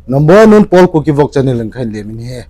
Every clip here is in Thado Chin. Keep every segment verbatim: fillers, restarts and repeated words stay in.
Number one, Paul Kuki Vlog channel in kahin lem in ahi.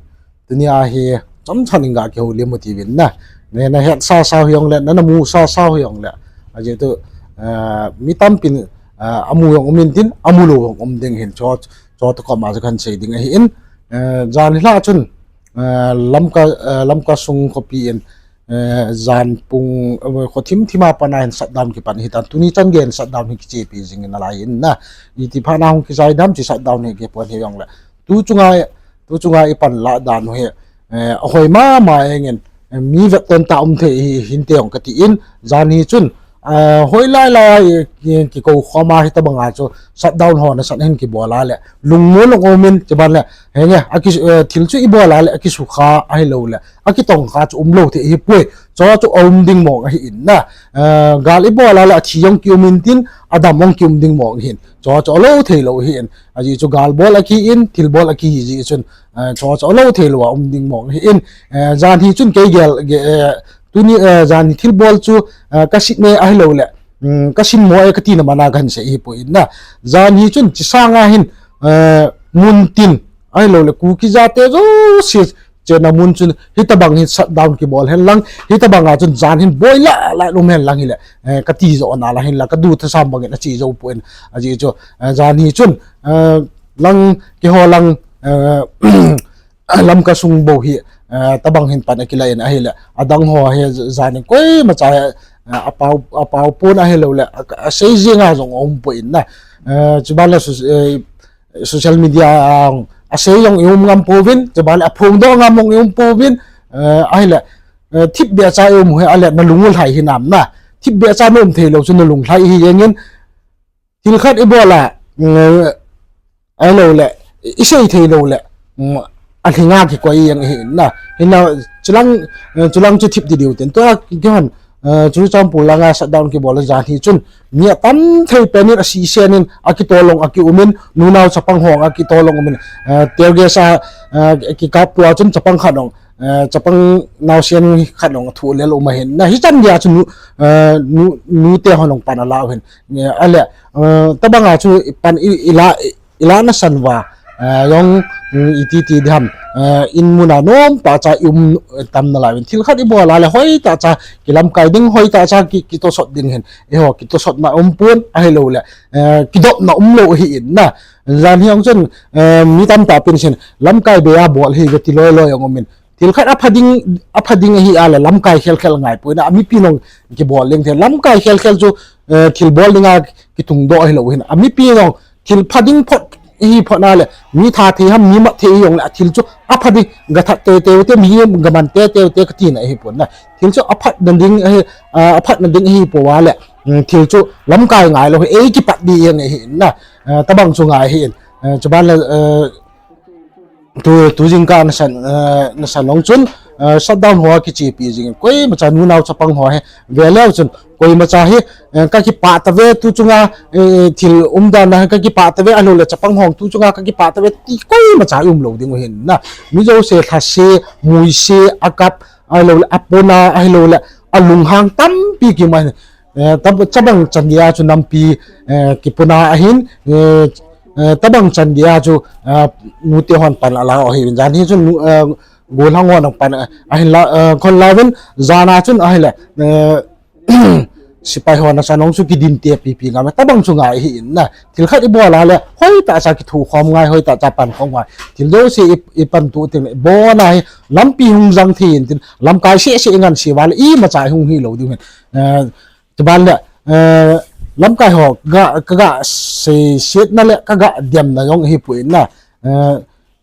Tunia hi chomcha in ga kihoulim u tivin na. Na, na hetsa sa u hijongle, na, na musa sa u hijongle, ajeh chu, eh, mi tampin, eh, amu jong um intin, amu lou jong um ding ahin, chu, chu toh koma chu kahin sei ding ahin. Eh, jan hilai chun, eh, Lamka, eh, Lamka sung khopi in, eh, jan pung, eh, kho thim thim a pat a hin shutdown kipan ahitan, tuni chan geiyin shutdown hi kichepi jing in alai in na. Iti phat a hung kijai dem ti shutdown hi kipon hijongle. Tu chunga, tu chunga ipan lah dan u hi, eh, ahoi mama jengin, eh, mi vetton tah um thei hi, hinte jong kati in, jan hi chun, eh, hoilai lai, eh, kikou khom a hitabang a chu shutdown ho nasatah in kibol a le, lungmon jong um in, chuban le, henge, aki, eh, thil chu ibol a le, akisukha ahilouleh akitongkha chu umlou thei ahipoi. Chu chu aum ding mong ahin na. Eh, gal ibol a le athi jong kium intin, adam jong kium ding mong ahin. Chu chu alou thei lou ahin. Ajeh chu gal bol akihi in, thil bol akihi jeh chun, eh, chu chu alou thei lou a um ding mong ahin. Eh, jan hi chun kei gel, ge-, eh, tuni, eh, jan hi thil bol chu, eh, kasit ne ahilouleh, um, kasin mo e kati na man a kahin sei ahipoi na. Jan hi chun chi sang a hin, eh, mun tin ahilouleh Kuki jate jouse chenna mun chun hitabang hi shutdown kibol hen lang, hitabang a chun jan hin boi lah lah um hen lang hile, eh, kati jo na la hin la, kadu thasam bangin ache jou poi. Ajeh chu, eh, jan hi chun, eh, lang, keiho lang, eh, Lamka sung bou hi, eh, tabang hin pan akilah in ahile, adang ho hi jan in koimacha, eh, apao, apao pon ahilouleh, a, asei jing a jong aum poi na. Eh, chuban le su-, eh, social media a asei jong ium ngam pouvin, chuban le aphongdoh ngam jong ium pouvin, eh, ahile, eh, thipbeh cha ium u hi ale nalung u lhai hinam na. Thipbeh cha naum thei lou chu nalung lhai ahi jengin, thil khat ibol a, eh, ahilouleh, isei thei louleh, mm, alhing a kikoi jeng ahi na. Hinla, chulang, eh, chulang chu thip ding diu tin. Tua kihon, eh, Churachandpur lang a shutdown kibol a jan hi chun, mi atam thei pen in asisen in, akitol jong akium in, nunao chapang ho jong akitol jong um in, eh, tear gas a, eh, kikap tua chun chapang khat jong, eh, chapang naosen khat jong athu lel um ahin. Na hichan geiya chu nu, eh, nu, nute hon jong pan ala u ahin. Eh, ale, eh, tabang a chu pan i, ila, i, ila nasan uva, eh, jong, mm, iti ti diham, eh, in mun a nomtah cha ium, eh, tam nalai uvin. Thil khat ibol a le hoitah cha kilamkai ding, hoitah cha ki, kitosot ding ahin. Eiho, kitosotna um pon ahilouleh, eh, kidopna umlou ahin na. Jan hi jong chun, eh, mi tamtah pen sin, lamkai bei a bol hi veti loi loi jong um in. Thil khat apha ding, apha ding ahi a le lamkai khel khel ngai poi na, amipi nong kibol leng thei. Lamkai khel khel chu, eh, thil bol ding a kitungdoh ahilou hin. Amipi nong thil pha ding phot ahi phot na le, mi that thei ham, mi mat thei jong le, athil chu apha ding, ga that teu teu te, mi ga man teu teu te kati na ahi pon na. Thil chu aphat na ding ahi, ah, aphat na ding ahi pou a le, mm, thil chu lamkai ngai lou hi, ei kipat ding jeng ahi na, eh, tabang chu ngai ahi in. Eh, chuban le, eh, Tu, tu jingkah nasan, eh, nasan jong chun, eh, shutdown ho akichepi jing in. Koimacha nunao chapang ho hi, ve leu chun, koimacha hi, eh, kakipah tave tu chunga, eh, thil umdan a kakipah tave ahilouleh chapang ho tu chunga kakipah tave ti koimacha umlou ding u ahin na. Mi jouse lhase, muise, akap, ahilouleh, apona, ahilouleh, alunghang tampi kium ahin. Eh, tab-, chabang chan geiya chu nampi, eh, kipona ahin, eh, eh, tabang chan geiya chu, eh, nute hon pan ala u ahi. Jan hi chu nu, eh, golhang hon pan, eh, ahin la, eh, khon la uvin, jan a chun ahile, eh, sepai hon nasan jong chu kidin te pipi ngam, tabang chu ngai ahi in na. Thil khat ibol a le, hoitah cha kithukhom ngai, hoitah cha pankhom ngai. Thil jouse i, ipan tu teng le, bon a hi, lampi hung jang thei in tin, lamkai seh seh ngan se uva le, imacha hung hilou ding u ahin. Eh, Chuban le, eh, lamkai ho, ga, kaga seisetna le, kaga demna jong ahipoi na. Eh,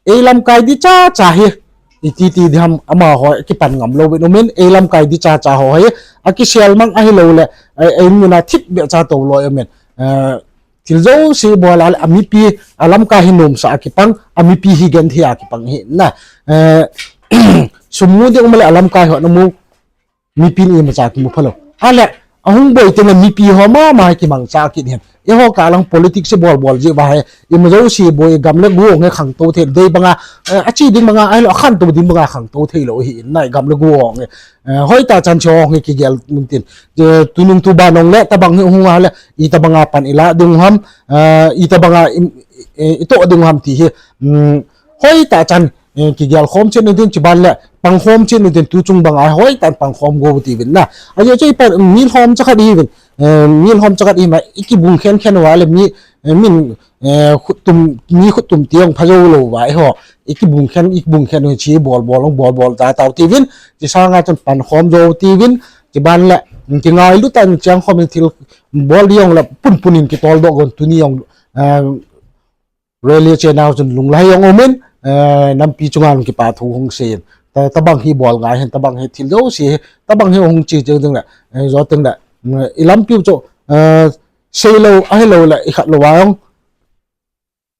ei lamkai ding chacha hi, iti ti diham amaho kipan ngam louvin um in, ei lamkai ding chacha ho hi, akisel mang ahilouleh, eh, ei mun a thipbeh cha tou loi um in. Eh, thil jouse bol a le, amipi, alamkai hi nomsa a kipang, amipi hi genthei a kipang ahi na. Eh, sum mu ding um le, alamkai ho namu, mipin imacha kimu phalou. Ale, ahung boi teng le mipi ho mama kimangcha kit hin. Eiho kah lang politics ibol bol jeh uva hi, ima jouse boi, gam le go nge khangtou thei, dei banga, eh, achi ding banga, ahilou, akhantou ding banga khangtou theilou ahi in na, gam le go nge. Eh, hoitah chan chu nge kigel mun tin. Eh, tunung tuban nong le, tabang hi hung a le, itabanga pan ila ding ham, eh, itabanga im, eh, itoh ding ham ti hi, um, hoitah chan, eh, kigel khom chen u tin, chiban le pang khom chen u tin, tu chung bang a hoitah pang khom go ti uvin na. Ajeh chu ipan mi lhom chakhat ihi uvin, eh, mi lhom chakhat ihi ma, ikibung khen khen uva le mi, eh, min, eh, khut tum, mi khut tum ti jong pha jou lou uva, eiho ikibung khen, ikibung khen u chi bol bol, ong bol bol ta tau ti uvin, chi sanga chun pan khom jou ti uvin, chiban le, um, kingailu tah in chang khom in thil bol ding jong le pun pun in kitol doh gon tuni jong, eh, rally chenau chun lunglhai jong um in, eh, nampi chunga jong kipa thu hung sei in. Ta, tabang hi bol ngai hin, tabang hi thil jouse hi, tabang hi hung chi cheu ding le, eh, jo ding le, mm, i lampiu chu, eh, sei lou, ahi lou le, i khat lou va jong,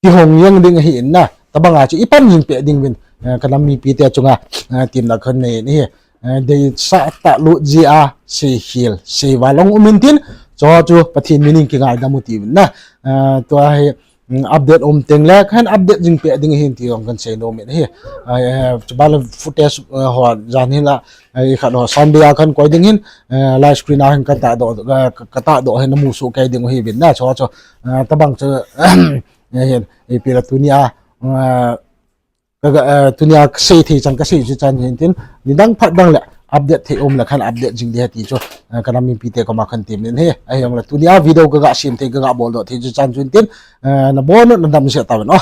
kihong jeng ding ahi in na. Tabang a chu i pan jing peh ding uvin, eh, ka nam mipi te chunga, eh, temna khan nei in ahi. Eh, deisah tah lut jeh a, sei khel, sei val ong um in tin, chu chu Pathen min in kingaidam u ti uvin na. Eh, tua hi, mm, update um teng le, khan update jing peh ding ahin ti jong kan sei nom in ahi. Eh, eh, chuban le footage, eh, ho jan hin la, eh, i khat ho Sunday a kan koi ding hin, eh, live screen a hin kan tahdoh, eh, ka, ka tahdoh hin namu soh kei ding u ahi uvin na, chu chu, eh, tabang chu, eh, hin, ipi la tuni a, eh, ka, ka, eh, tuni a ka sei thei chan ka sei chu chan hin tin, nidang phat dang le update thei um le khan update jing ding ahi ti chu, eh, ka nam mipi te koma khan tem in ahi. Ahi jong le tuni a video ka ga sem thei, ka ga bol doh thei chu chan chu hin tin, eh, na bon u nadam seh tauvin o.